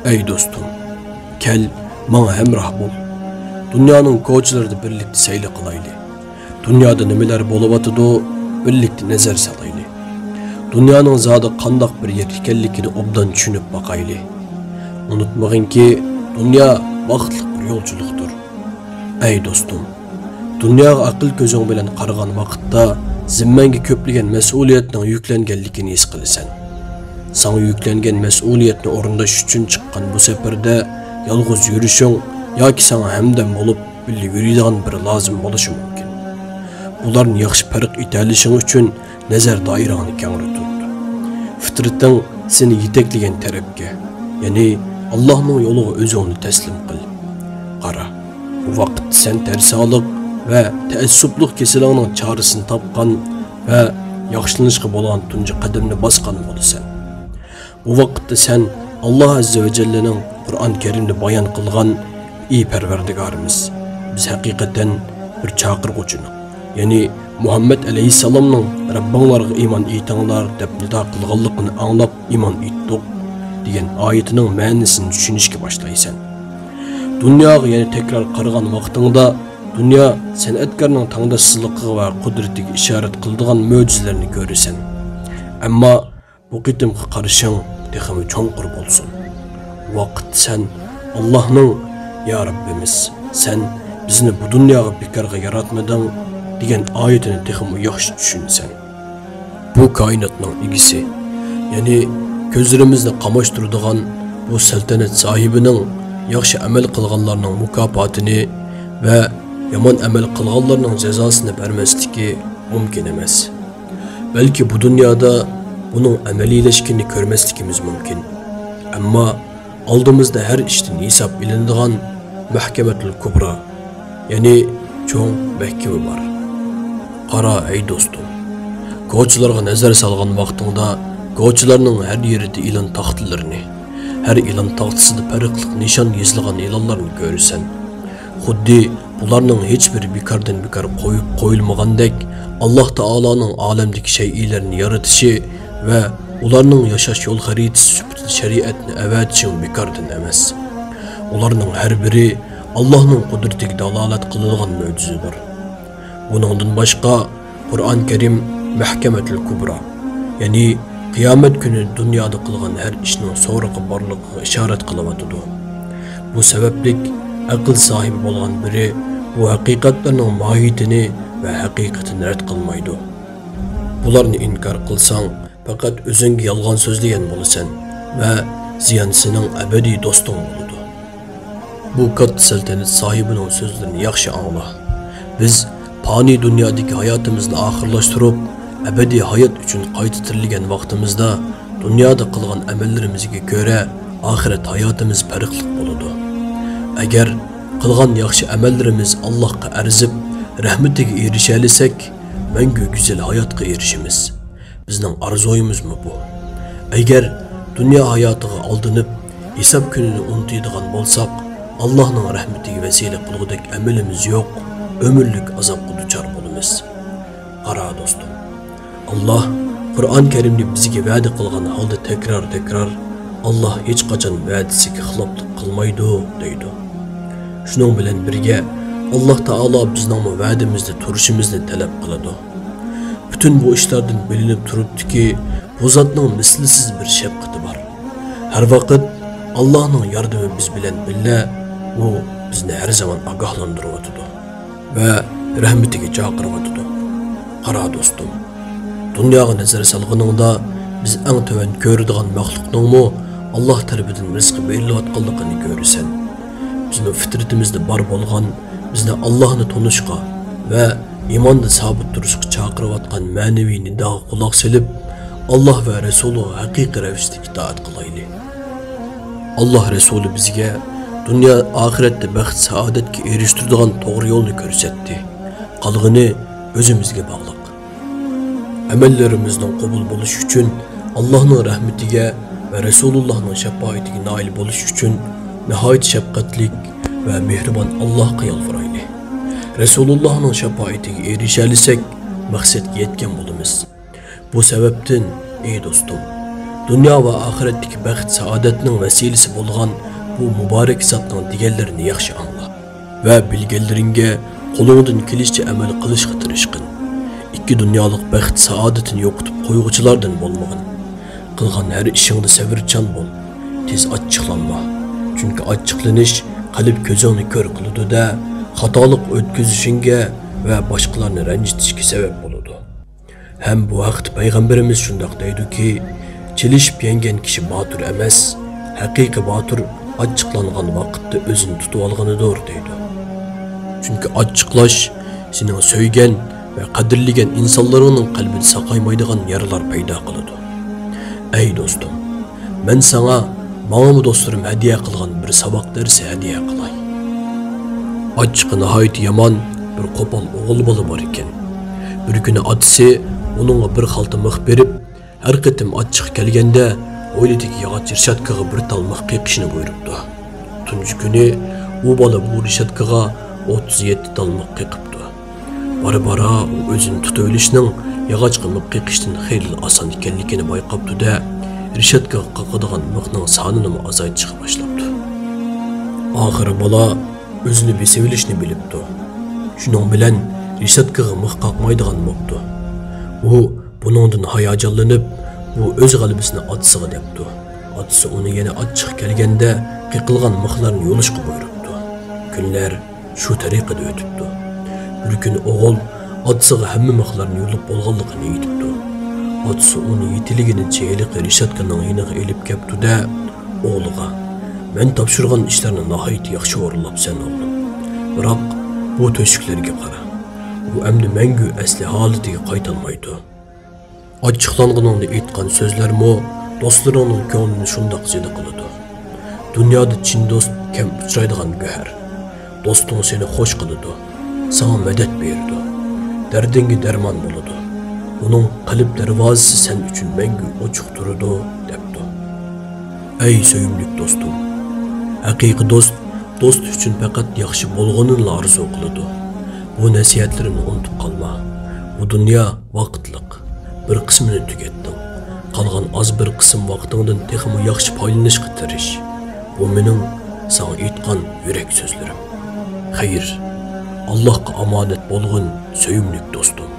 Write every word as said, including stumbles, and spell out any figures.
ئەي دوستۇم، كەل، ماڭا ھەمراھ بول. دۇنيانىڭ كوچىلىرىدا بىرلىكتە سەيلە قىلايلى. دۇنيادا نېمىلەر بولۇۋاتىدۇ، بىرلىكتە نەزەر سالايلى. دۇنيانىڭ زادى قانداق بىر يەر ئىكەنلىكىنى ئوبدان چۈشىنىپ باقايلى. ئۇنتۇمىغىنكى، دۇنيا بەختلىك بىر يولچىلىقتۇر. ئەي دوستۇم، دۇنياغا ئەقىل كۆزۈڭ بىلەن قارىغان ۋاقىتتا، زىممەڭگە كۆپلىگەن مەسئۇلىيەتنىڭ يۈكلەنگەنلىكىنى ھېس قىلىسەن. ساڭا يۈكلەنگەن مەسئۇلىيەتنى ئورۇنداش ئۈچۈن چىققان بۇ سەپەردە يالغۇز يۈرۈشۈڭ ياكى ساڭا ھەمدەم بولۇپ بىللە يۈرىدىغان بىرى لازىم بولۇشى مۇمكىن. بۇلارنى ياخشى پەرق ئېتەلىشىڭ ئۈچۈن نەزەر دائىرەڭنى كەڭرى تۇت. فىترىتىڭ سېنى يېتەكلىگەن تەرەپكە، يەنى ئاللاھنىڭ يولىغا ئۆزۈڭنى تەسلىم قىل. قارا، بۇ ۋاقىتتا سەن تەرسالىق ۋە تەئەسسۇپلۇق كېسىلىڭنىڭ چارىسىنى تاپقان ۋە ياخشىلىنىشقا بولغان تۇنجى قەدەمنى باسقان بولىسەن. بۇ ۋاقىتتا سەن ئاللاھ ئەززە ۋە جەللىنىڭ قۇرئان كەرىمدە بايان قىلغان: «ئى پەرۋەردىگارىمىز، بىز ھەقىقەتەن بىر چاقىرغۇچىنىڭ، يەنى مۇھەممەد ئەلەيھىسسالامنىڭ رەببىڭلارغا ئىمان ئېيتىڭلار دەپ نىدا قىلغانلىقىنى ئاڭلاپ ئىمان ئېيتتۇق» دېگەن ئايىتىنىڭ مەنىسىنى چۈشىنىشكە باشلايسەن. دۇنياغا يەنە تەكرار قارىغان ۋاقتىڭدا، دۇنيا سەنئەتكارنىڭ تەڭداشسىزلىقىغا ۋە قۇدرىتىگە ئىشارەت قىلىدىغان مۆجىزىلەرنى كۆرىسەن. ئەمما بۇ قېتىمقى قارىشىڭ تېخىمۇ چوڭقۇر بولسۇن. ۋاقىتتا سەن ئاللاھنىڭ: «يا رەببىمىز، سەن بىزنى بۇ دۇنياغا بىكارغا ياراتمىدىڭ» دېگەن ئايىتىنى تېخىمۇ ياخشى چۈشىنىسەن. بۇ كائىناتنىڭ ئىگىسى، يەنى كۆزلىرىمىزنى قاماشتۇرىدىغان بۇ سەلتەنەت ساھىبىنىڭ ياخشى ئەمەل قىلغانلارنىڭ مۇكاپاتىنى ۋە يامان ئەمەل قىلغانلارنىڭ جازاسىنى بەرمەسلىكى مۇمكىن ئەمەس. بەلكى بۇ دۇنيادا بۇنىڭ ئەمەلىيلەشكىنىنى كۆرمەسلىكىمىز مۇمكىن. ئەمما ئالدىمىزدا ھەر ئىشتىن ھېساب ئېلىنىدىغان مەھكەمەتۇل كۇبرا، يەنى چوڭ مەھكىمە بار. قارا، ئەي دوستۇم، كوچىلارغا نەزەر سالغان ۋاقتىڭدا، كوچىلارنىڭ ھەر يېرىدە ئېلان تاختىلىرىنى، ھەر ئېلان تاختىسىدا پەرقلىق نىشان يېزىلغان ئېلانلارنى كۆرىسەن. خۇددى بۇلارنىڭ ھېچبىرى بىكاردىن بىكار قويۇپ قويۇلمىغاندەك، ئاللاھ تائالانىڭ ئالەمدىكى شەيئىلەرنى يارىتىشى ۋە ئۇلارنىڭ ياشاش يول خەرىتىسى سۈپىتىدە شەرىئەتنى ئەۋەتىشىمۇ بىكاردىن ئەمەس. ئۇلارنىڭ ھەر بىرى ئاللاھنىڭ قۇدرىتىگە دالالەت قىلىدىغان مۆجىزىدۇر. بۇنىڭدىن باشقا، قۇرئان كەرىم مەھكەمەتۇل كۇبرا، يەنى قىيامەت كۈنى دۇنيادا قىلغان ھەر ئىشنىڭ سورىقى بارلىقىغا ئىشارەت قىلىۋاتىدۇ. بۇ سەۋەبلىك ئەقىل ساھىبى بولغان بىرى بۇ ھەقىقەتلەرنىڭ ماھىيىتىنى ۋە ھەقىقىتىنى رەت قىلمايدۇ. بۇلارنى ئىنكار قىلساڭ، پەقەت ئۆزۈڭگە يالغان سۆزلىگەن بولىسەن ۋە زىيان سېنىڭ ئەبەدىي دوستۇڭ بولىدۇ. بۇ كاتتا سەلتەنەت ساھىبىنىڭ سۆزلىرىنى ياخشى ئاڭلا. بىز پانىي دۇنيادىكى ھاياتىمىزنى ئاخىرلاشتۇرۇپ، ئەبەدىي ھايات ئۈچۈن قايتا تىرىلگەن ۋاقتىمىزدا، دۇنيادا قىلغان ئەمەللىرىمىزگە كۆرە ئاخىرەت ھاياتىمىز پەرقلىق بولىدۇ. ئەگەر قىلغان ياخشى ئەمەللىرىمىز ئاللاھقا ئەرزىپ، رەھمىتىگە ئېرىشەلىسەك، مەڭگۈ گۈزەل ھاياتقا ئېرىشىمىز. بىزنىڭ ئارزۇيىمىزمۇ بۇ. ئەگەر دۇنيا ھاياتىغا ئالدىنىپ، ھېساب كۈنىنى ئۇنتۇيدىغان بولساق، ئاللاھنىڭ رەھمىتىگە ۋەسىلە قىلغۇدەك ئەمىلىمىز يوق، ئۆمۈرلۈك ئازابقا دۇچار بولىمىز. قارا دوستۇم، ئاللاھ قۇرئان كەرىمنى بىزگە ۋەدە قىلغان ھالدا تەكرار-تەكرار، «ئاللاھ ھېچقاچان ۋەدىسىگە خىلاپلىق قىلمايدۇ» دەيدۇ. شۇنىڭ بىلەن بىرگە، ئاللاھ تائالا بىزنىڭمۇ ۋەدىمىزدە تۇرۇشىمىزنى تەلەپ قىلىدۇ. پۈتۈن بۇ ئىشلاردىن بىلىنىپ تۇرۇپتۇكى، بۇ زاتنىڭ مىسلىسىز بىر شەپقىتى بار. ھەر ۋاقىت ئاللاھنىڭ ياردىمى بىز بىلەن بىللە، ئۇ بىزنى ھەر زامان ئاگاھلاندۇرۇۋاتىدۇ ۋە رەھمىتىگە چاقىرىۋاتىدۇ. قارا دوستۇم، دۇنياغا نەزەر سالغىنىڭدا، بىز ئەڭ تۆۋەن كۆرىدىغان مەخلۇقنىڭمۇ ئاللاھ تەرىپىدىن رىزقى بېرىلىۋاتقانلىقىنى كۆرىسەن. بىزنىڭ فىترىتىمىزدە بار بولغان، بىزنى ئاللاھنى تونۇشقا ۋە ئىماندا سابىت تۇرۇشقا چاقىرىۋاتقان مەنىۋى نىداغا قۇلاق سېلىپ، ئاللاھ ۋە رەسۇلىغا ھەقىقىي رەۋىشتە ئىتائەت قىلايلى. ئاللاھ رەسۇلى بىزگە دۇنيا ئاخىرەتتە بەخت-سائادەتكە ئېرىشتۈرىدىغان توغرا يولنى كۆرسەتتى. قالغىنى ئۆزىمىزگە باغلىق. ئەمەللىرىمىزنىڭ قوبۇل بولۇشى ئۈچۈن، ئاللاھنىڭ رەھمىتىگە ۋە رەسۇلۇللاھنىڭ شاپائىتىگە نائىل بولۇش ئۈچۈن، ناھايىتى شەپقەتلىك ۋە مېھرىبان ئاللاھقا يالۋۇرايلى. رەسۇلۇللاھنىڭ شاپائىتىگە ئېرىشەلىسەك، مەقسەتكە يەتكەن بولىمىز. بۇ سەۋەبتىن، ئەي دوستۇم، دۇنيا ۋە ئاخىرەتتىكى بەخت-سائادەتنىڭ ۋەسىلىسى بولغان بۇ مۇبارەك زاتنىڭ دېگەنلىرىنى ياخشى ئاڭلا ۋە بىلگەنلىرىڭگە قولۇڭدىن كېلىشىچە ئەمەل قىلىشقا تىرىشقىن. ئىككى دۇنيالىق بەخت-سائادىتىنى يوقىتىپ قويغۇچىلاردىن بولمىغىن. قىلغان ھەر ئىشىڭدا سەۋرچان بول. تېز ئاچچىقلانما. چۈنكى ئاچچىقلىنىش قەلب كۆزۈڭنى كۆر قىلىدۇ-دە، خاتالىق ئۆتكۈزۈشۈڭگە ۋە باشقىلارنى رەنجىتىشكە سەۋەب بولىدۇ. ھەم بۇ ھەقتە پەيغەمبىرىمىز شۇنداق دەيدۇكى، چېلىشىپ يەڭگەن كىشى باتۇر ئەمەس، ھەقىقىي باتۇر ئاچچىقلانغان ۋاقىتتا ئۆزىنى تۇتۇۋالغىنىدۇر دەيدۇ. چۈنكى ئاچچىقلاش سېنىڭ سۆيگەن ۋە قەدىرلىگەن ئىنسانلىرىڭنىڭ قەلبىدە ساقايمايدىغان يارىلار پەيدا قىلىدۇ. ئەي دوستۇم، مەن ساڭا ماڭىمۇ دوستلىرىم ھەدىيە قىلغان بىر ساۋاق دەرسى ھەدىيە قىلاي. ئاچچىقى ناھايىتى يامان بىر قوپال ئوغۇل بالا بار ئىكەن. بىر كۈنى ئاتىسى ئۇنىڭغا بىر خالتا مىخ بېرىپ، ھەر قېتىم ئاچچىقى كەلگەندە، ھويلىدىكى ياغاچ رېشاتكىغا بىر تال مىخ قېقىشنى بۇيرۇپتۇ. تۇنجى كۈنى ئۇ بالا بۇ رېشاتكىغا ئوتتۇز يەتتە تال مىخ قېقىپتۇ. بارا-بارا ئۇ ئۆزىنى تۇتۇۋېلىشنىڭ ياغاچقا مىخ قېقىشتىن خېلىلا ئاسان ئىكەنلىكىنى بايقاپتۇ-دە، رېشاتكىغا قېقىدىغان مىخنىڭ سانىنىمۇ ئازايتىشقا باشلاپتۇ. ئاخىرى بالا ئۆزىنى بېسىۋېلىشنى بىلىپتۇ. شۇنىڭ بىلەن رېشاتكىغا مىخ قاقمايدىغان بوپتۇ. ئۇ بۇنىڭدىن ھاياجانلىنىپ، بۇ ئۆز غەلىبىسىنى ئاتىسىغا دەپتۇ. ئاتىسى ئۇنى يەنە ئاچچىقى كەلگەندە قېقىلغان مىخلارنى يۇلۇشقا بۇيرۇپتۇ. كۈنلەر شۇ تەرىقىدە ئۆتۈپتۇ. بىر كۈنى ئوغۇل ئاتىسىغا ھەممە مىخلارنى يۇلۇپ بولغانلىقىنى ئېيتىپتۇ. ئاتىسى ئۇنى يېتىلىگىنىچە ھېلىقى رېشاتكىنىڭ يېنىغا ئېلىپ كەپتۇ-دە، ئوغلىغا، مەن تاپشۇرغان ئىشلارنى ناھايىتى ياخشى ئورۇنلاپسەن، ئوغلۇم. بىراق، بۇ تۆشۈكلەرگە قارا. ئۇ ئەمدى مەڭگۈ ئەسلى ھالىتىگە قايتالمايدۇ. ئاچچىقلانغىنىڭدا ئېيتقان سۆزلەرمۇ دوستلىرىڭنىڭ كۆڭلىنى شۇنداق زېدە قىلىدۇ. دۇنيادا چىن دوست كەم ئۇچرايدىغان گۆھەر. دوستۇڭ سېنى خوش قىلىدۇ، ساڭا مەدەت بېرىدۇ. دەردىڭگە دەرمان بولىدۇ. ئۇنىڭ قەلب دەرۋازىسى سەن ئۈچۈن مەڭگۈ ئوچۇق تۇرىدۇ، دەپتۇ. ئەي سۆيۈملۈك دوستۇم! ھەقىقىي دوست، دوست ئۈچۈن پەقەت ياخشى بولغىنىنىلا ئارزۇ قىلىدۇ. بۇ نەسىھەتلىرىمنى ئۇنتۇپ قالما. بۇ دۇنيا ۋاقىتلىق. بىر قىسمىنى تۈگەتتىڭ. قالغان ئاز بىر قىسىم ۋاقتىڭدىن تېخىمۇ ياخشى پايدىلىنىشقا تىرىش. بۇ مېنىڭ ساڭا ئېيتقان يۈرەك سۆزلىرىم. خەير، ئاللاھقا ئامانەت بولغىن، سۆيۈملۈك دوستۇم.